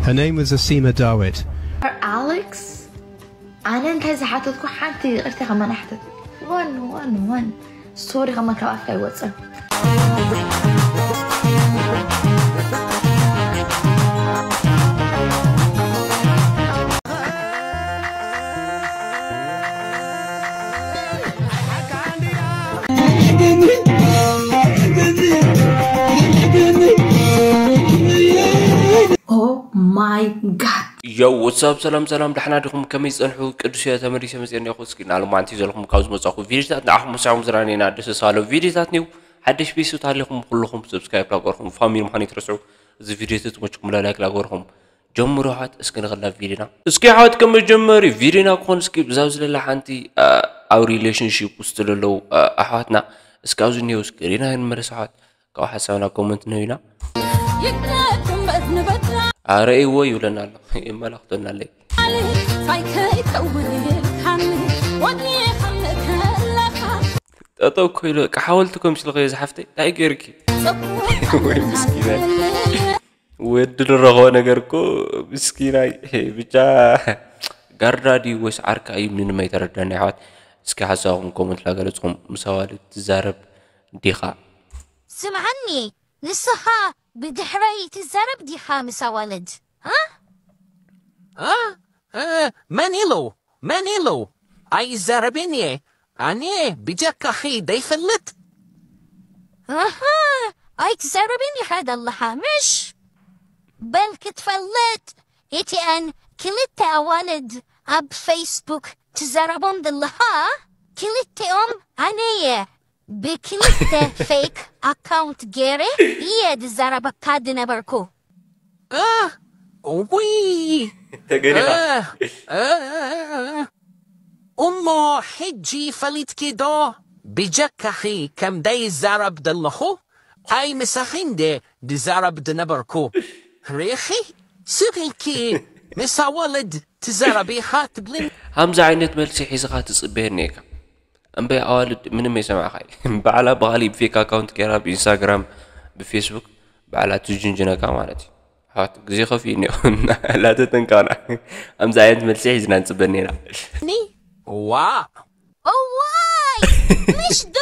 Her name was Asima Dawit. ኣሌክስ ኣነ እንታይ ዝሓተትኩ ሓንቲ ይቕርቲ ከመናሕተት ዋን ዋን ዋን ስቶሪ ከመን ካብ ኣፍካ ይወፅን Oh my god. ዮው ወትሳብ ሰላም ሰላም ዳሕና ዲኹም ከመይ ዝፀንሑ ቅዱስ እየ ተመሊሰ መፅአ እኒኹ እስኪ ናሎማዓንቲ ዘለኹም ካብ ዝመፃኹ ቪዲዮታት ንዓኹም መሳኹም ዝራኔና ደሰሳሎ ቪዲዮታት ኒው ሓደሽ ቤሱት ሃሊኹም ኩልኹም ሰብስክራይብ ላገርኹም ፋሚሊ ምዃኑ ይትረስዑ እዚ ቪዲዮ ተጥመችኩም ላይክ ላገርኹም ጀምሩ ኣሕዋት እስኪ ንኽላ ቪዲዮና እስኪ ኣሕዋት ከም መጀመሪ ቪዲዮና ክኾን እስኪ ብዛብ ዝለላ ሓንቲ ኣብ ሪሌሽንሽፕ ውስጥ ለለዉ ኣሕዋትና እስኪ ኣብዚ እኒው እስኪ ሪና ንመለስ ኣሕዋት ካብ ሓሳብና ኮመንት ነቢና ኣረእይዎ ይብለና ኣሎ የመላኽተና ኣለይ ጠጠው ኮይሉ በቃ ሓወልቲ ኮምስልኸዮ ዝሓፍተይ እንታይ ገይርኪ ወይ ምስኪናይ ወዲ ንረኽቦ ነገር እኮ ምስኪናይ ብቻ ጋርዳ ድዩ ወይስ ዓርካ እዩ ምንም ኣይተረዳኒ ኣሕዋት እስኪ ሓሳብኩም ኮመንት ላገለፅኩም ምስ ኣዋልድ ትዛረብ ዲኻ ስምዓኒ ንስኻ ብድሕረይ ትዛረብ ዲኻ ምስ ኣዋልድ መን ኢሉ መን ኢሉ ኣይዛረብን እየ ኣነ ብጀካኺ ደይፈልጥ ኣሃ ኣይትዛረብን ኢኻ ዘለኻ ምሽ በል ክትፈልጥ እቲኣን ክልተ ኣዋልድ ኣብ ፌስቡክ ትዛረቦም ዘለኻ ክልቲኦም ኣነ እየ ብክልተ ፌክ ኣካውንት ገይረ እየ ዝዛረበካ ዝነበርኩ። ውይ ተገዲኻ እሞ ሕጂ ፈሊጥኪ ዶ ብጀካኺ ከም ደይዛረብ ዘለኹ ኣይ ምሳኺ እንደ ድዛረብ ድነበርኩ ርኢኺ ስቕ ኢልኪ ምሳ ወለድ ትዛረቢ ኢኻ ትብልኒ ሃምዚ ዓይነት መልሲ ሒዝኻ ትፅበየኒ ኢካ እምበይ ኣዋልድ ምንም ኣይሰማዕኻይ ባዕላ ብኻሊእ ብፌክ ኣካውንት ገይራ ብኢንስታግራም ብፌስቡክ ባዕላ ትጅንጅነካ ማለት እዩ ኣሕዋት ግዜ ከፊኡ እኒኦ ላተተንካና ከምዚ ዓይነት መልሲ ሒዝና ንፅበ ኔና ዋ እዋይ ምሽ ዶ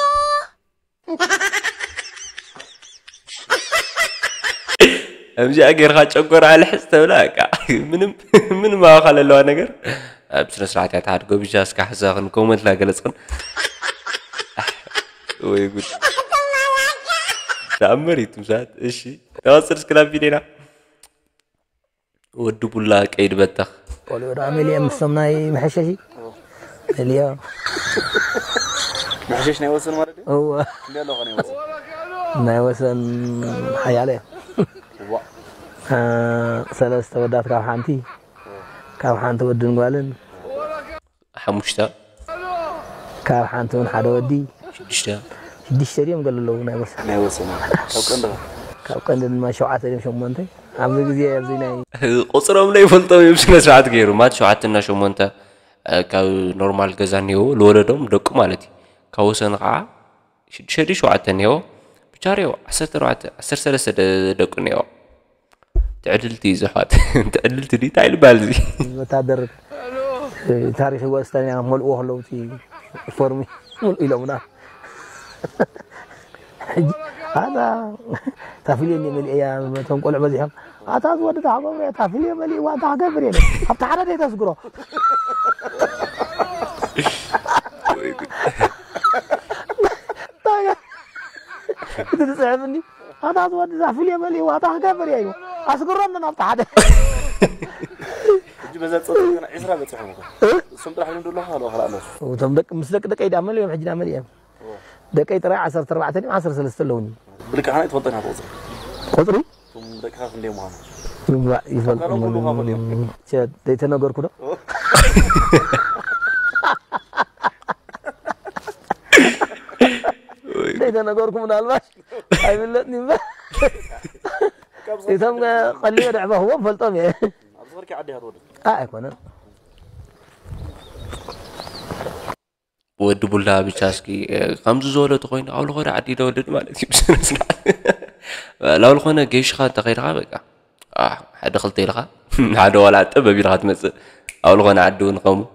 ከምዚኣ ጌርካ ጨጎራ ልሕዝ ተብላ በቃ ምንም ምንም ኣባኻ ለለዋ ነገር ኣብ ስነ ስርዓት እያ ተሓድጎ ብቻ እስካ ሓሳኽን ኮመንት ላገለፅክን ወይ ጉድ ተኣምር እዩ ትምሳት እሺ ተቐፅል እስክላ ቪዲዮና ወዲ ቡላ ቀይድ በተኽ ቆልዑ ደኣ መሊኦም ምስቶም ናይ መሐሸሺ መሊኦም መሐሸሽ ናይ ወሰን ማለት እዩ እወ እንዲ ኣለኹ ናይ ወሰን ናይ ወሰን ሓያለ እዮም እዋ ሰለስተ ወዳት ካብ ሓንቲ ካብ ሓንቲ ወድን ጓልን ሓሙሽተ ካብ ሓንቲ እውን ሓደ ወዲ ሽዱሽተ ሽዱሽተ ድዮም ገለ ኣለዉ ናይ ወሰን ናይ ወሰን ካብ ቀንዲ ካብ ቀንዲ ድማ ሸውዓተ ድዮም ሸሞንተ ኣብዚ ግዜ ኣብዚ ናይ ቁፅሮም ናይ ፈልጦም እዮም ስነ ስርዓት ገይሩ ማት ሸውዓተ እና ሸሞንተ ካብ ኖርማል ገዛ እኒሄዎ ዝወለዶም ደቁ ማለት እዩ ካብ ወሰኑ ከዓ ሽዱሽተ ድዩ ሸውዓተ እኒሄዎ ብቻ ሪኦ ዓሰርተ ኣርባዕተ ዓሰርተ ሰለስተ ደቁ እኒሄዎ ትዕድልቲ እዩ ዝሕዋት ትዕድልቲ ድዩ እንታይ ልበሃል እዚ ወታደር ታሪክ ይወስታን ያ መልእዎ ከለዉ እቲ ፎርሚ ምልኡ ኢሎምና ሕጂ ኣታ ታፍልየ እየ መሊእያ እቶም ቆልዑ በዚሖም ኣታ ዝወዲ ተሓጎም እየ ታፍልየ መሊእዋ እንታይ ክገብር እየ ኣብቲ ሓደ ደይ ተስግሮ እቲ ዝፅሕፍኒ ኣታ ዝወዲ ዛፍል የመል ዋታ ክገብር እያ ኢሉ ኣስግሮም ናብቲ ሓደ ሕጂ በዛ ፀጥታ ዒስራ በፂሖም እኮ እሶም ጥራሕ ኢሎም ደሎ ካልኦ ካልኣ ኣለሱ እቶም ደቂ ምስ ደቂ ደቀይ ዳመል እዮም ሕጂ ዳመል እዮም ደቀይ ጥራይ ዓሰርተ ኣርባዕተ ድዮም ዓሰርተ ሰለስተ ኣለውኒ ብልክዕ ሓና ይትፈልጠና ቁፅሪ ቁፅሪ እቶም ደቅኻ ክንደይ ምዃኑ ይፈልጥ ካልኦም ኩሉ ኻፈልዮም ዘይተነገርኩ ዶ ዘይተነገርኩ ምናልባት ኣይብለጥኒ እምበር እቶም ቀሊዮ ደዕበኽዎም ፈልጦም እየ ኣብዚ ኸርኪ ዓዲ ሃትወደ ኣይኮነን ወዲ ቡላ ብቻ እስኪ ከምዚ ዝበለ ተኮይኑ ኣብ ለኾደ ዓዲ ደወልድ ማለት እዩ ብስነስርዓት ላው ዝኾነ ገይሽኻ እንተኸይድኻ በቃ፣ አ፣ ሓደ ክልተ ኢልኻ፣ ሓደ ዋላ ጠበብ ኢልኻ ትመጽእ። ኣብ ዝኾነ ዓዲ እውን ከምኡ።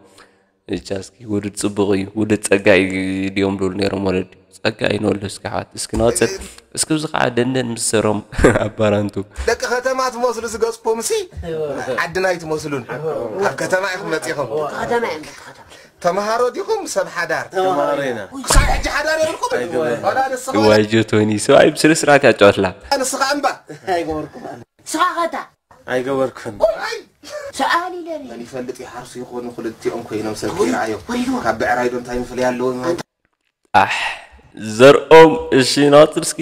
ብቻ እስኪ ውሉድ ጽቡቕ እዩ፣ ውሉድ ጸጋ እዩ ድዮም ዝብሉ ነይሮም ወለዲ። ጸጋ እዩ ንወልዶ እስኪ ኣሕዋት፣ እስኪ ንቐጽል። እስኪ እዚ ኸዓ ደንደን ምስ ሰሮም ኣባራንቱ። ደቂ ከተማ ትመስሉ ዝገጽኩም ሲ፣ ዓድና ኣይትመስሉን። ካብ ከተማ ኢኹም መጺኹም። ከተማ እዮም፣ ደቂ ከተማ። ተምሃሮ ዲኹም ሰብ ሓዳር? ተምሃሮ ኢና። ክሳብ ሕጂ ሓዳር የብልኩም? ኣይገበርናን። ዋላ ንስኻ ዋላ ዋይ ጆቶኒ፣ ሰብኣይ ብስነ ስርዓት ያጫወትላ። ንስኻ እምባ? ኣይገበርኩም። ስኻ ኸታ? ኣይገበርኩን። ኣይ! ሰኣሊ ለኒ። መን ይፈልጥ ይሓርሱ ይኾኑ ክልቲኦም ኮይኖም ሰብ ወሪድዎ፣ ይረኣዮ። ወሪድዎ። ካብ ብዕራይ ዶ እንታይ ምፍለይ ኣለዎ? ኣሕ፣ ዘርኦም፣ እሺ፣ ናጽር እስኪ።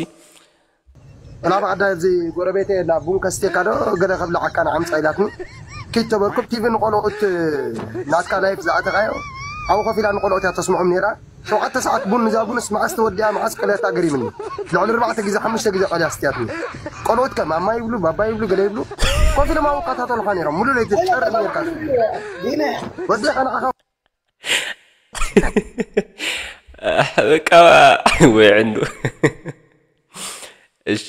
ላብ ዓዳ እዚ ጎረቤተይ የላ፣ ቡን ከስቴካ ዶ ገለ ከብልዓካ ንዓምጻ ኢላትኒ። ኪድ ተበልኩ፣ ቲቪ ንቆልዑት ናትካ ላይፍ ዝኣተኻዮ፣ ኣብኡ ኮፍ ኢላ ንቆልዑት እያ ተስምዖም ነይራ። ሸውዓተ ሰዓት ቡን፣ እዛ ቡንስ መዓስ ተወዲኣ፣ መዓስ ቀልያታ ገሪምኒ። ልዕሊ ኣርባዕተ ግዜ፣ ሓሙሽተ ግዜ ቀልያ ኣስትያትኒ። ቆልዑት ከ ማማ ይብሉ፣ ባባ ይብሉ፣ ገለ ይብሉ። ኮፍ ኢሎም ኣብኡ ይከታተሉኻ ነይሮም። ሙሉ ለይቲ ትጨርም ነይርካ። ወዲኻ ንዓኻ በቃ ወይ ዕንዱ። እሺ፣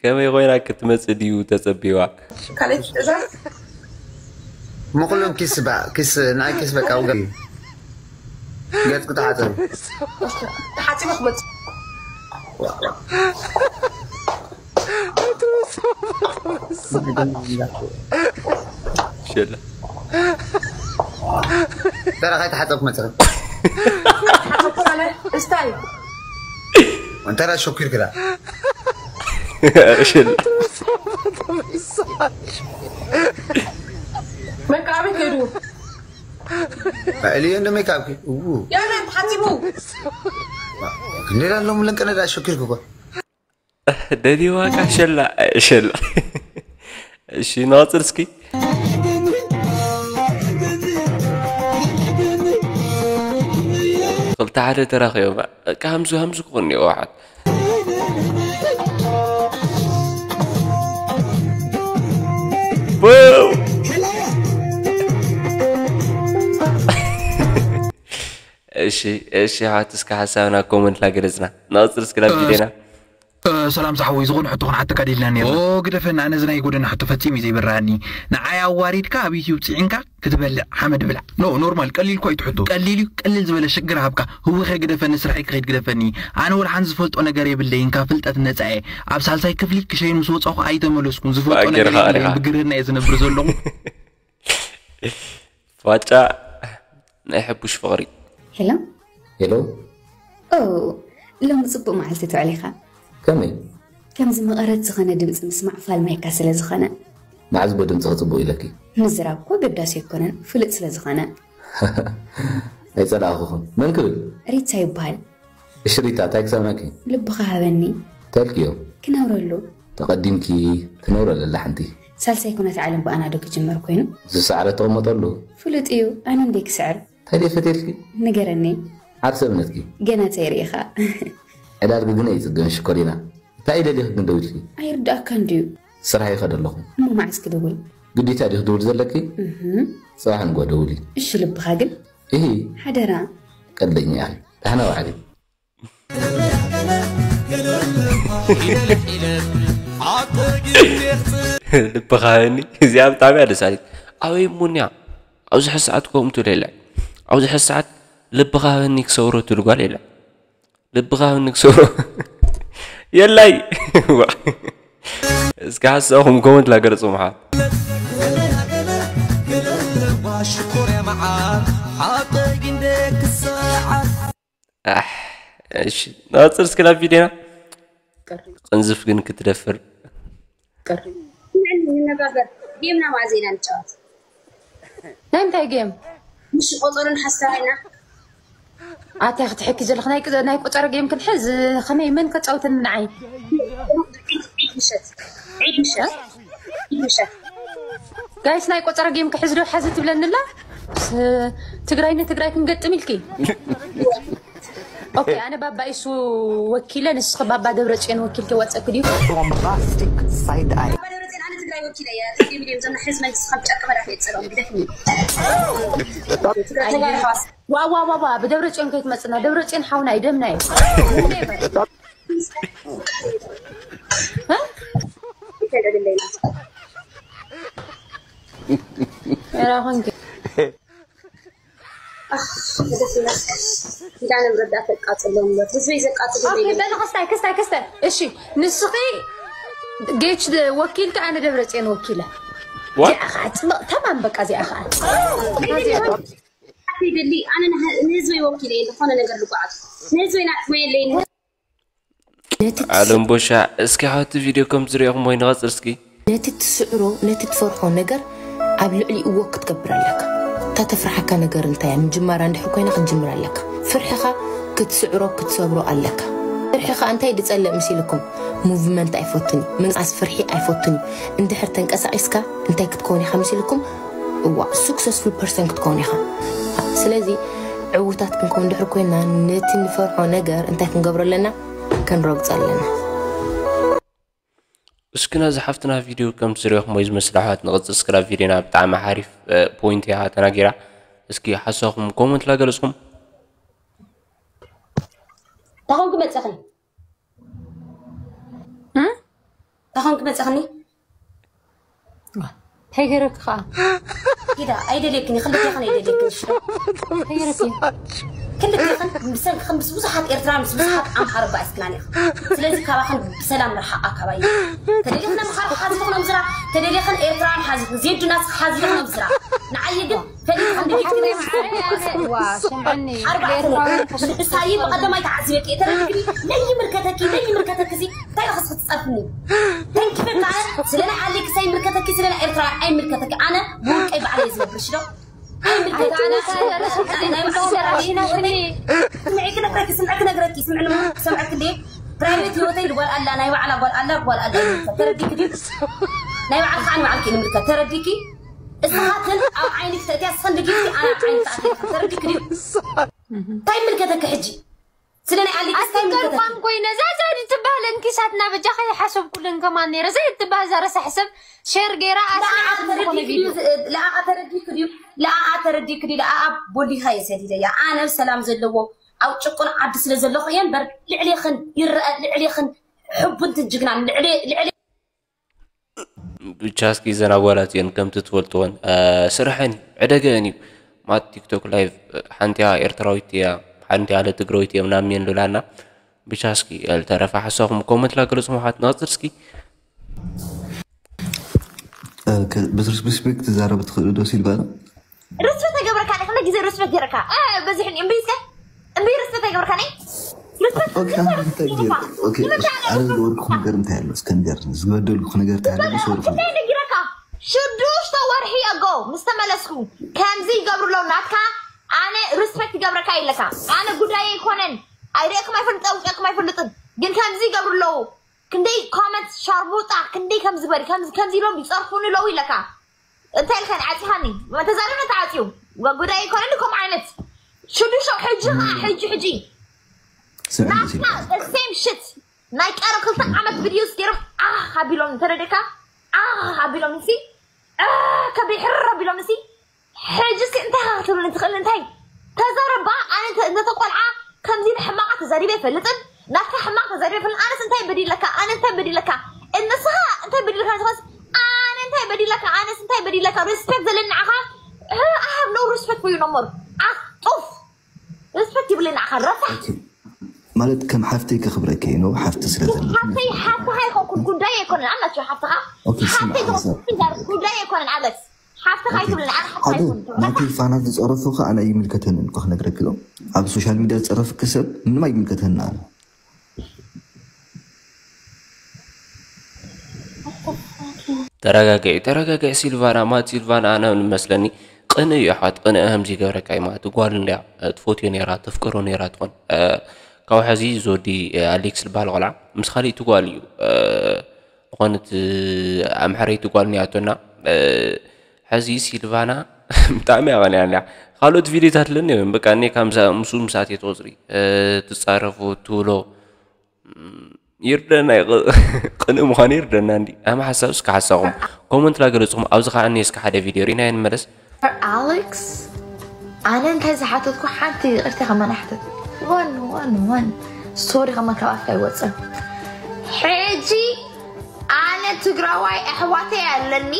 ከመይ ኮይና ክትመጽእ ድዩ ተጸቢዋ? ካልኣይቲ ትእዛዝ። መኹሎም ኪስ ባ-፣ ኪስ፣ ናይ ኪስ በቃ ውገ-፣ ገጽ ክትሓጸብ። ተሓጺበ ክመጽእ። ሸላ። ተራ ከይተሓጸብኩ መጽእ። እስታይ። እንተ ደኣ ሸኪርክ ደኣ። ሽል። መቃብር ከይዱ። እልዮ እንዶ ሜካፕ እዉ። ያለ ሓቲቡ። ክንደይ ዳሎም ለንቀነ ደኣ ሸኪርክ እኮ። ደሊዋ ካ ሸላ፣ ሸላ። እሺ፣ ንቐጽል እስኪ። ክልተ ሓደ ተራኺቦም። በቃ ሃምሱ፣ ሃምሱ ክኾን እኒኦ፣ ዋሓት። ው! እሺ፣ እሺ፣ ኣሕዋት፣ እስከ ሓሳብና ኮመንት ላገለጽና። ንቐጽል እስኪ ናብ እ፣ ቪድዮና። እ፣ ሰላም ዝሓወይ፣ ዝኾነ ሕቶ ክሓተካ ደልና ነይርና። ኦ፣ ግደፈና፣ ኣነ እዚ ናይ ጎደና ሕቶ ፈጺሙ እዩ ዘይብርሃኒ። ንዓይ ኣዋሪድካ ኣብ ዩትዩብ ጽዒንካ ክትበልዕ ሓመድ ብላዕ። ኖ፣ ኖርማል፣ ቀሊል እኮ እዩ እቲ ሕቶ። ቀሊል እዩ፣ ቀሊል ዝበለ ሽግር ሃብካ። ህውኸ ግደፈኒ፣ ስራሐይ ክኸይድ ግደፈኒ። ኣነ ወላ ሓንቲ ዝፈልጦ ነገር የብለይን፣ ካብ ፍልጠት ነጻ እየ። ኣብ ሳልሳይ ክፍሊ ክሸይን ምስ ወጻኹ ኣይተመለስኩን። ዝፈልጦ ነገር የብለይን፣ ብግርህና እየ ዝነብር ዘለኹ። ፋጫ ናይ ሕቡሽ ፍቕሪ። ሄሎ። ሄሎ። ኦ፣ ሎሚ ጽቡቕ መዓልቲ ትውዕል ኢኻ። ከመይ? ከምዚ መቐረት ዝኾነ ድምጺ ምስማዕ ፋልማይካ ስለ ዝኾነ። መዓዝ ቦ ድምጽኺ ጽቡቕ ኢለኪ? ምዝራብ እኮ ኣገዳሲ ኣይኮነን፣ ፍሉጥ ስለ ዝኾነ። ኣይጸላእኹኹን። መን ክብል? ሪታ ይበሃል። እሺ ሪታ፣ እንታይ ክሰምዐኪ? ልብኻ ሃበኒ። እንታይ ኢልክዮ? ክነብረሉ። ተቐዲምኪ ትነብሮ ለላ ሓንቲ። ሳልሳይ ኩነተ ዓለም ብኣና ዶ ክጅመር ኮይኑ? ዝሰዓረ ተቐመጠሉ። ፍሉጥ እዩ፣ ኣነ እንዴ ክስዕር? እንታይ ደይ ፈትየልኪ? ንገረኒ። ዓርሰ እምነትኪ? ገና ተይርኢኻ። ዕዳርጊ ግን ኣይጽገን ሽኮሪና። እንታይ ደሊኺ ግን ደው ኢልኪ? ኣይርድኣካን ድዩ? ስራሕ ይኸድ ኣለኹ። እሞ መዓስ ክድውል? ግዴታ ድዩ ክድውል ዘለኪ? እህ። ጽባሕ ንግሆ ደውሊ። እሺ ልብኻ ግን? እሂ። ሓደራ። ቀልደኛ ኢኺ። ዳሕና ዋዕሊ። ልብኻ ሃበኒ። እዚኣ ብጣዕሚ እያ ደስ ኣለኝ። ኣበይ እሞ እኒኣ? ኣብዚ ሕዚ ሰዓት ከምኡ ትብል የለን። ኣብዚ ሕዚ ሰዓት ልብኻ ሃበኒ ክሰብሮ ትብል ጓል የለን። ልብኻ ሃበኒ ክሰብሮ የላይ። እስኪ ሓሳብኩም ኮመንት ላገለጹ መሓ። ሽኮር መዓር ሓቀይ ግንደ ክሰዓር። ኣሕ፣ እሺ፣ ንቐጽል እስኪ ናብ ቪድዮና። ቅሪ። ቅንዝፍ ግን ክትደፍር። ቅሪ። ንነጋገር። ጌምና መዓዝ ኢና ንጫወት? ናይ እንታይ ጌም? ምሽ ቆጸሮ ንሓዝ ተባሂልና። ኣታ ክትሕኪ ዘለኽ ናይ ቅ-፣ ናይ ቆጸሮ ጌም ክንሕዝ፣ ከመይ መን ከጻውተኒ ንዓይ? ዒድ፣ ዒድ ምሸት። ዒድ ምሸት። ዒድ ምሸት። ጋይስ፣ ናይ ቆጸራ ጌም ክሕዝ ዶ ሓዚ ትብለኒ ኣላ? ስ-፣ ትግራይ ንትግራይ ክንገጥም ኢልኪ? ኦኬ፣ ኣነ ባባ ኢሱ ወኪለ፣ ንስኺ ባባ ደብረጽዮን ወኪልኪ ወጸኪ ድዩ? Bombastic side eye. ባባ ደብረጽዮን፣ ኣነ ትግራይ ወኪለ እየ። እቲ ጌም ድዮም እዞም ናይ ሕዝቢ መንግስቲ ካብ ጨርቂ መዳፍ እየ ዝጸልኦም፣ ግደፍኒ። ትግራይ፣ ተጋሩ ኣሕዋት። ዋ፣ ዋ፣ ዋ፣ ዋ፣ ብደብረጽዮን ከይትመጽና። ደብረጽዮን ሓውና እዩ፣ ደምና እዩ። Never። እ? የለለይና። ራኹን ኪዳነ ምሕረት ተቃጽሎም በት ህዝበይ ዘቃጽሉ ኦኬ። በል ክስታይ ክስታይ ክስታይ። እሺ ንስኺ ጌች ወኪልኪ፣ ኣነ ደብረ ጽዮን ወኪለ። What? እዚኣ ከዓ ጽብቕ ተማም በቃ እዚኣ ከዓ ይደሊ ኣነ ንህ- ንህዝበይ ወኪለ እየ ዝኾነ ነገር ልጓዓት ንህዝበይ ናጥመየለይ ነቲ ዓለም ቦሻ እስኪ ሓቲ ቪድዮ ከም ዝሪኦኹም ወይ ንቐጽል እስኪ። ነቲ ትስዕሮ ነቲ ትፈርሖ ነገር ኣብ ልዕሊኡ ወክ ክትገብር ኣለካ። እታ ተፍርሓካ ነገር እንታይ እያ? ምጅማራ እንድሕር ኮይና ክትጅምር ኣለካ። ፍርሕኻ ክትስዕሮ ክትሰብሮ ኣለካ። ፍርሕኻ እንታይ ድጸልእ ምስ ኢልኩም ሙቭመንት ኣይፈቱን እዩ። ምንቃስ ፍርሒ ኣይፈቱን እዩ። እንድሕር ተንቀሳቒስካ እንታይ ክትከውን ኢኻ ምስ ኢልኩም እዋ ሱክሰስፉል ፐርሰን ክትከውን ኢኻ። ስለዚ ዕውታት ክንከውን ድሕር ኮይና ነቲ ንፈርሖ ነገር እንታይ ክንገብሮ ኣለና? ክንረግጾ ኣለና። እስኪ ነዚ ሓፍትና ቪድዮ ከም ትሪኦኹም ወይ ዝመስል ኣሕዋት ንቕጽል እስክራ ቪድዮና ብጣዕሚ ሓሪፍ ፖይንት እያ ተናጊራ። እስኪ ሓሳኹም ኮመንት ላገለጽኩም። ታኾን ክመጽኽኒ ታኾን ክመጽኽኒ እንታይ ገይረኪ ከዓ ኪዳ ኣይደልየክን ክልቴኽን ኣይደልየክን ሽዶ እንታይ ገይረኪ ክልቴኽን ብሰንክኽን ምስ ብዙሓት ኤርትራ ምስ ብዙሓት ኣምሓሮ ባእስክናን ኢኻ ስለዚ ካባኽን ብሰላም ርሓቓ ካባይ ተደሊኽን ኣምሓሮ ሓዝልኽን ኣምዝራ ተደሊኽን ኤርትራን ሓዝልኽን ዜዱናስ ሓዝልኽን ኣምዝራ ንዓይ ግን ፈሊጥክን ድልክን ዋ ስምዕኒ ኣርባዕተ ነጥቢ ንሳይ ብቐደማይ ተዓዚበኪ እየ ተረድክኒ ለይምልከተኪ ለይምልከተኪ ሲ እንታይ ኢኻ ክትጸርፍኒ ተንኪፈካ ስለ ናይ ኣሌክስ ኣይምልከተኪ ስለ ናይ ኤርትራ ኣይምልከተኪ ኣነ ብውልቀይ በዓል እየ ዝነብር ሽዶ ኣይምልከተኪ ስምዒ ክነግረኪ ስምዒ ክነግረኪ ስምዕኒ ሰምዐክ እንዴ ፕራይቬት ህይወተይ ጓል ኣላ ናይ ባዕላ ጓል ኣላ ጓል ኣላ ተረዲኪ ድዩ ናይ ባዕልካ ኣን ባዕልኪ ንምልከት ተረዲኪ እስኻትን ኣብ ዓይኒ ክተእትያ ስኸን ድጊፍቲ ኣነ ኣብ ዓይኒ ክተኣትያ ተረዲኪ ድዩ እንታይ ምልከተኪ ሕጂ ስለ ናይ ኣሊክስ እንታይ ምልከተኪ ኣትቀርቋም ኮይነ እዛ እዛ ትበሃል እንኪሳትና በጃኸ ይሓሰብኩልን ከማን ነይረ እዛ ትበሃል እዛ ረሳሕ ሰብ ሸር ገይራ ኣስሚዓትኒ ዝኾነ ቪድዮ ለኣኣ ተረዲኪ ድዩ ለኣኣ ተረዲኪ ድዩ ለኣኣ ቦሊኻ እየ ሰዲደያ ኣነ ሰላም ዘለዎ ኣብ ጭቁን ዓዲ ስለ ዘለኹ እየ እምበር ልዕሌኽን ይረአ ልዕሌኽን ሕቡንትን ጅግናን ልዕሌ ልዕሌ ብቻ እስኪ እዘን ኣጓላት እየን ከምቲ ትፈልጥወን ስርሐን እዩ ዕደገአን እዩ ማት ቲክቶክ ላይቭ ሓንቲያ ኤርትራዊት እያ ሓንቲያ ኣለ ትግራዊት እየ ምናምን እየን ልብላና ብቻ እስኪ ዝተረፈ ሓሳኹም ኮመንት ላገለጽኹም ሓት ንቐጽል እስኪ ብስርስፔክት ትዛረብ ትኽእሉ ዶ ሲልቫና ርስፈት ኣይገብረካ ነ ክለ ግዜ ርስፈት ገይረካ በዚሕኒ እምቢ እስከ እምቢ ርስፈት ኣይገብረካ ነ ኣነ ዝገበርኩ ነገር እንታይ ኣሎ እስከ ንገር ዝገበደልኩ ነገር እንታይ ኣሎ ዝሰሩኩ ነጊረካ ሽዱሽተ ወርሒ ኣጎ ምስ ተመለስኩ ከምዚ ይገብሩ ኣለዉ ናትካ ኣነ ሪስፔክት ይገብረካ ይለካ ኣነ ጉዳይ ኣይኮነን ኣይርእኩም ኣይፈልጥ ጠውቂኩም ኣይፈልጥን ግን ከምዚ ይገብሩ ኣለዉ ክንደይ ኮመንት ሻርሙጣ ክንደይ ከም ዝበል ከምዚ ኢሎም ይፀርፉኒ ኣለዉ ይለካ እንታይ ኢልካኒ ዓፂኻኒ ተዛሪብኒ ተዓፅዩ ጉዳይ ኣይኮነኒ ከምኡ ዓይነት ሽዱሽተ ሕጂ ከዓ ሕጂ ሕጂ ናትና ሴም ሽት ናይ ቀረ ክልተ ዓመት ቪድዮስ ገይሮም ዓኽ ኣቢሎም እንተረደካ ዓኽ ኣቢሎም ንሲ ከበይ ሕርር ኣቢሎም ንሲ ሕጂ ሲ እንታይ ክትብል ትኽእል እንታይ ተዛረባ ኣነ ነተ ቆልዓ ከምዚ ንሕማቓ ተዛሪበ ይፈልጥን ናትካ ሕማቕ ተዛሪበ ይፈልጥ ኣነስ እንታይ በዲለካ ኣነ እንታይ በዲለካ እንስኻ እንታይ በዲለካ ንስኻስ ኣነ እንታይ በዲለካ ኣነስ እንታይ በዲለካ ሪስፔክት ዘለኒ ንዓኻ I have no respect for you no more ዓኽ ጡፍ ሪስፔክት ይብለኒ ንዓኻ ረሳሕ ማለት ከም ሓፍተይ ከኽብረኪ እየ ነው ሓፍቲ ስለ ዘለኒ ሓፍተይ ሓፍትኻ ኣይኮንኩን ጉዳይ ኣይኮነን ኣላቸው ሓፍትኻ ኦኬ ስማ ሓፍተይ ሓሳብ ትዛረብ ጉዳይ ኣይኮነን ኣለክስ ሓፍትኻ ኣይትብለኒ ኣነ ሓፍትኻ ሓደ ኣይኮንኩን ናተይ ፋና ዝፀረፉ ከዓ ኣነ ኣይምልከተንን እኮ ክነግረኪ ዶ ኣብ ሶሻል ሚድያ ዝፀረፍኪ ሰብ ምንም ኣይምልከተንን ኣነ ተረጋግዒ ተረጋግዒ ሲልቫና ማት ሲልቫና ኣነ ንመስለኒ ቅንእ እዩ ኣሕዋት ቅንእ ከምዚ ይገብረካ እዩ ማለት ጓል እንድያ ትፎትዮ ነይራ ተፍቅሮ ነይራ ትኾን ካብ ሕዚ ዝወዲ ኣሌክስ ዝበሃል ቆልዓ ምስ ካሊእቲ ጓል እዩ ዝኾነት ኣምሐረይቲ ጓል እኒኣቶና ሕዚ ሲልቫና ብጣዕሚ ኣቐንያ እያ ካልኦት ቪዲዮታት ኣለኒ እዮም በቃ እኔ ካብ ምስ- ምስኡ ምሳት እየ ትቆፅሪ ትፃረፉ ትብሎ ይርደና እዩ፣ ቅ- ቅንእ ምዃኑ ይርደና እንዲ ኣመ ሓሳብ እስከ ሓሳኹም ኮመንት ላገለፅኹም ኣብዚ ከዓ እኔ እስከ ሓደ ቪዲዮ ርኢና ንመለስ ኣሌክስ ኣነ እንታይ ዝሓተትኩ ሓንቲ ይቕርቲ ከማን ሓተት ዋን ዋን ዋን ሶሪ ከማን ካብ ኣፍካ ይወፅእ ሕጂ ኣነ ትግራዋይ ኣሕዋተይ ኣለኒ።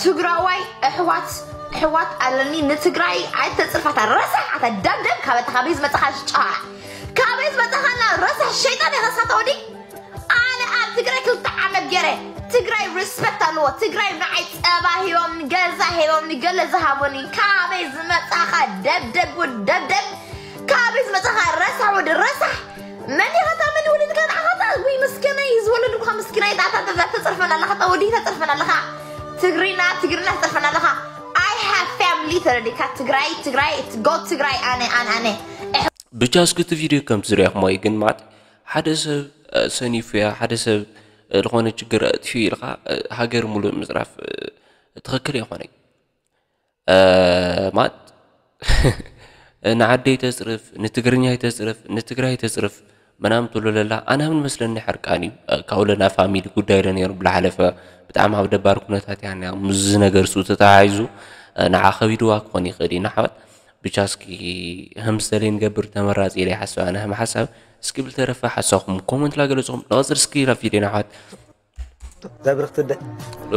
ትግራዋይ ኣሕዋት ኣሕዋት ኣለኒ። ንትግራይ ኣይተፅርፋታ፣ ረሳሕ ኣታ ደብደብ። ካበታ ካበይ ዝመፅኻ ሽጫ፣ ካበይ ዝመፅኻና ረሳሕ ሸይጣን የኸሳተ ወዲ። ኣነ ኣብ ትግራይ ክልተ ዓመት ገይረ። ትግራይ ሪስፐክት ኣለዎ። ትግራይ ንዓይ ፀባ ሂቦምኒ፣ ገዛ ሂቦምኒ፣ ገለ ዝሃቦኒ። ካበይ ዝመፃኻ ደብደብ ወዲ ደብደብ። ካበይ ዝመፃኻ ረሳሕ ወዲ ረሳሕ። መን ኢኻ እታ መን ወለድካ ንዓኻ እታ? ውይ ምስኪናይ፣ ዝወለዱካ ምስኪናይ፣ እታ እታ እታ ተፅርፈና ኣለኻ፣ እታ ወዲ ተፅርፈና ኣለኻ። ትግሪና ትግሪና ትፅርፈና ኣለኻ። I have family ተረዲካ። ትግራይ ትግራይ፣ go ትግራይ። ኣነ ኣነ ኣነ ብቻ እስኪ እቲ ቪድዮ ከም ትሪእኹሞ እዩ። ግን ማለት ሓደ ሰብ ሰኒፉ ያ ሓደ ሰብ ዝኾነ ችግር ኣጥፊኡ ኢልካ ሃገር ሙሉእ ምፅራፍ ትኽክል ኣይኮነይ። ማለት ንዓደይ ተፅርፍ፣ ንትግርኛይ ተፅርፍ፣ ንትግራይ ተፅርፍ ምናምን ትብሎ ለላ ኣና ምን መስለኒ ሕርቃን እዩ። ካብ ለና ፋሚሊ ጉዳይ ለ ነይሩ ብላሓለፈ ብጣዕሚ ኣብ ደባር ኩነታት እያ ኒያ። ምስዚ ነገር ሱ ተተሓሒዙ ንዓ ከቢድዋ ክኾን ይኽእል እዩ ንሓዋት። ብቻ እስኪ ህምስተለይ ንገብር ተመራፂ ኢለ ይሓስብ ኣነ ህም ሓሳብ። እስኪ ብልተረፈ ሓሳኹም ኮመንት ላገለፅኹም ንቐፅል እስኪ ናብ ቪድዮ ንሓዋት። ዛብርኽ ትደ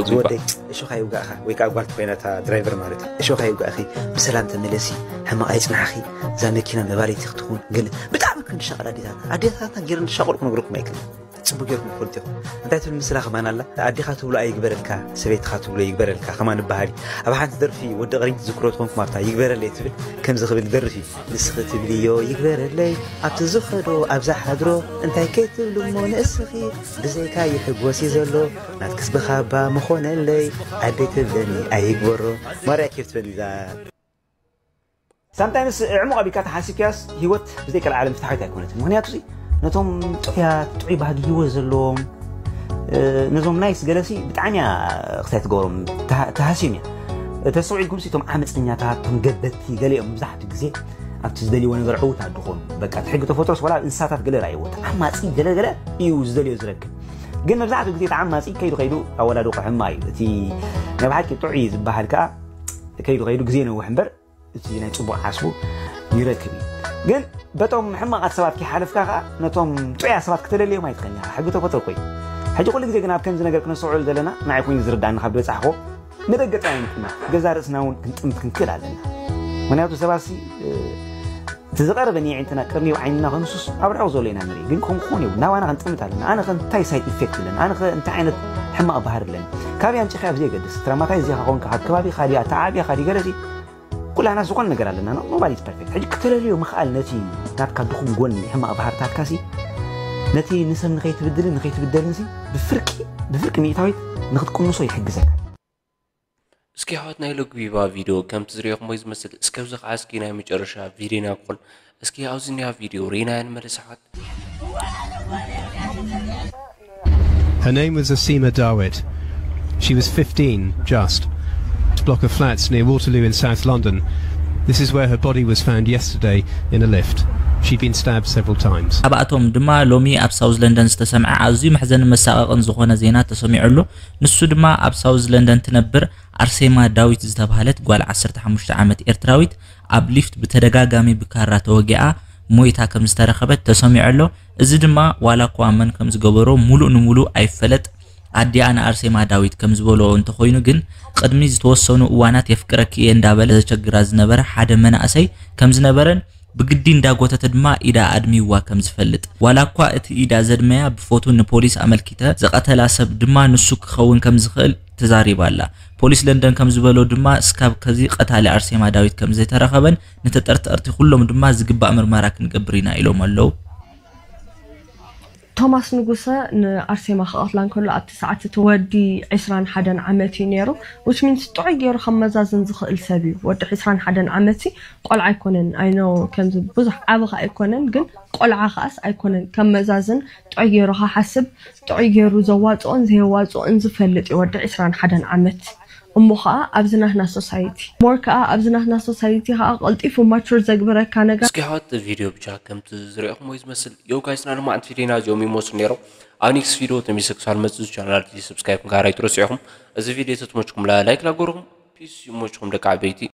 ዝወደይ እሾኻ ይውጋእኻ ወይ ከዓ ጓል ተኮይና እታ ድራይቨር ማለት እዩ። እሾኻ ይውጋእኺ፣ ብሰላም ተመለሲ፣ ሕማቕ ኣይፅናሕኺ። እዛ መኪና መባሪቲ ክትኹን ገለ ብጣዕሚ ክንሻቐል ኣዴታትና ኣዴታትና ገይረን ዝሻቐሉ ክነግረኩም ኣይክእል። ፅቡቅ ገይርኩም ትፈልጡ ኢኹም። እንታይ ትብል ምስላ ከማን ኣላ? ኣዴኻ ትብሎ ኣይግበረልካ፣ ሰበይትኻ ትብሎ ይግበረልካ ከማን ይበሃል እዩ። ኣብ ሓንቲ ደርፊ ወዲ ቅሪን ትዝክሮ ትኾንኩም ኣብታ ይግበረለይ ትብል ከምዚ ክብል ይደርፍ እዩ። ንስኺ ትብልዮ ይግበረለይ ኣብቲ ዝኸዶ ኣብዛ ሓድሮ እንታይ ከይትብሉ እሞ ንእስኺ ብዘይካ ይሕጎስ እዩ ዘሎ ናትክስ ብኻባ ምኾነለይ ኣደይ ትብለኒ ኣይግበሮ ማርያ ኬፍ ትበኒ እዛ ሳምታይምስ ዕሙቕ ኣቢልካ ተሓሲብካያስ ህይወት ብዘይ ቀልዓለም ፍትሓዊት ኣይኮነትን። ምክንያቱ እዚ ነቶም ጥዑያት ጥዑይ ባህጊ ህይወት ዘለዎም ነዞም ናይስ ገለሲ ብጣዕሚ እያ ክሳይ ትገብሮም ተሃስዮም እያ። ተስተውዒልኩም እቶም ዓመፀኛታት እቶም ገበቲ ገሊኦም መብዛሕትኡ ግዜ ኣብቲ ዝደልይዎ ነገር ዕውታት ዝኾኑ በቃ እቲ ሕጊ ተፈጥሮስ ወላ እንስሳታት ገለ ራእይዎ ተዓማፂ ገለገለ እዩ ዝደልዮ ዝረክብ። ግን መብዛሕትኡ ግዜ ተዓማፂ ከይዱ ከይዱ ኣወዳድቆ ሕማ እዩ። እቲ ናይ ብሓቂ ጥዑይ ዝበሃል ከዓ ከይዱ ከይዱ ግዜ ነውሕ እምበር እቲ ናይ ፅቡቕ ዓስቡ ይረክብ እዩ። ግን በቶም ሕማቓት ሰባት ከይሓለፍካ ከዓ ነቶም ጥዑያት ሰባት ክተለልዮም ኣይትኽእልን ኢኻ። ሕጊ ተፈጥሮ እኮ እዩ። ሕጂ ኩሉ ግዜ ግን ኣብ ከምዚ ነገር ክነስተውዕል ዘለና ንዓይ ኮይኑ ዝርዳእኒ ካብ ዝበፃሕኮ ንደገ ጥራይ ንጥምት ገዛ ርእስና እውን ክንጥምት ክንክእል ኣለና። ምክንያቱ ሰባሲ እቲ ዝቐረበ ንየዒንትና ቅርኒብ ዓይንና ክንሱስ ኣብ ርሑቕ ዘሎ ኢና ንርኢ። ግን ከምኡ ክኾን የብሉ ናባና ክንጥምት ኣለና። ኣነ ከ እንታይ ሳይድ ኢፌክት ኣለኒ? ኣነ ከ እንታይ ዓይነት ሕማቕ ባህሪ ኣለኒ? ካበይ ኣምፂኻዮ ብዘየገድስ ትራማታይዝ ዲኻ ኮንካ ካብ ከባቢኻ ድያ ተዓብያኻ ድዩ ገለሲ ኩላና ዝኾነ ነገር ኣለና። Nobody is perfect። ሕጂ ክተለልዮ ምኽኣል ነቲ ናትካ ድኹም ጎኒ ሕማቕ ባህርታትካ ሲ ነቲ ንሰብ ንኸይትብድልን ንኸይትብደልን ሲ ብፍርቂ ብፍርቂ ሚእታዊት ንኽትቅንሶ ይሕግዘካ። እስኪ ኣሕዋት ናይ ሎግቢባ ቪድዮ ከም ትዝሪኦኹሞ ዝመስል እስከ ኣብዚ ከዓ እስኪ ናይ መጨረሻ ቪድዮና ክኾን እስኪ ኣብዚ ኒያ ቪድዮ ሪና ንመለስ ኣሕዋት። Her name was Asima Dawit. She was fifteen, just. Block of flats near Waterloo in South London. This is where her body was found yesterday in a lift. She'd been stabbed several times. ካብኣቶም ድማ ሎሚ ኣብ ሳውዝ ለንደን ዝተሰምዐ ኣዝዩ መሕዘንን መሳቐቕን ዝኾነ ዜና ተሰሚዑ ኣሎ። ንሱ ድማ ኣብ ሳውዝ ለንደን ትነብር ኣርሴማ ዳዊት ዝተባህለት ጓል ዓሰርተ ሓሙሽተ ዓመት ኤርትራዊት ኣብ ሊፍት ብተደጋጋሚ ብካራ ተወጊኣ ሞይታ ከም ዝተረኸበት ተሰሚዑ ኣሎ። እዚ ድማ ዋላ እኳ መን ከም ዝገበሮ ሙሉእ ንሙሉእ ኣይፈለጥ ኣዲኣ ንኣርሴማ ዳዊት ከም ዝበልኦ እንተኾይኑ ግን ቅድሚ ዝተወሰኑ እዋናት የፍቅረኪ እየ እንዳበለ ዘቸግራ ዝነበረ ሓደ መናእሰይ ከም ዝነበረን ብግዲ እንዳጎተተ ድማ ኢዳ ኣድሚዋ ከም ዝፈልጥ ዋላ እኳ እቲ ኢዳ ዘድመያ ብፎቱ ንፖሊስ ኣመልኪተ ዝቐተላ ሰብ ድማ ንሱ ክኸውን ከም ዝኽእል ተዛሪባ ኣላ። ፖሊስ ለንደን ከም ዝበሎ ድማ እስካብ ከዚ ቀታሊ ኣርሴማ ዳዊት ከም ዘይተረኸበን ንተጠርጠርቲ ኩሎም ድማ ዝግባእ ምርመራ ክንገብር ኢና ኢሎም ኣለዉ። ቶማስ ንጉሰ ንኣርሴማ ክቐትላ እንከሎ ኣብቲ ሰዓት እቲ ወዲ ዕስራን ሓደን ዓመት እዩ ነይሩ። Which means ጥዑይ ገይሩ ከመዛዝን ዝኽእል ሰብ እዩ። ወዲ ዕስራን ሓደን ዓመት ሲ ቆልዓ ኣይኮነን። I know ከምዚ ብዙሕ ዓቢ ከ ኣይኮነን ግን ቆልዓ ከኣስ ኣይኮነን። ከመዛዝን ጥዑይ ገይሩ ክሓስብ ጥዑይ ገይሩ ዘዋፅኦን ዘየዋፅኦን ዝፈልጥ እዩ ወዲ ዕስራን ሓደን ዓመት። እሞ ከዓ ኣብዚ ናትና ሶሳይቲ more ከዓ ኣብዚ ናትና ሶሳይቲ ከዓ ቀልጢፉ ማቹር ዘግብረካ ነገር እስኪ ኣሕዋት ቪድዮ ብቻ ከምቲ ዝሪኦኹሞ እዩ ዝመስል። ዮ ጋይስ ናይ ሎማዓንቲ ቪድዮና እዚኦም ይመስሉ ነይሮም። ኣብ ኔክስት ቪድዮ ተመሊሰ ክሳብ መፅእ ቻናል ሰብስክራይብ ምግባር ኣይትረስዑ ኢኹም። እዚ ቪድዮ ተትመችኩም ላይክ ላገርኹም ፒስ ይመችኹም ደቂ ዓበይቲ።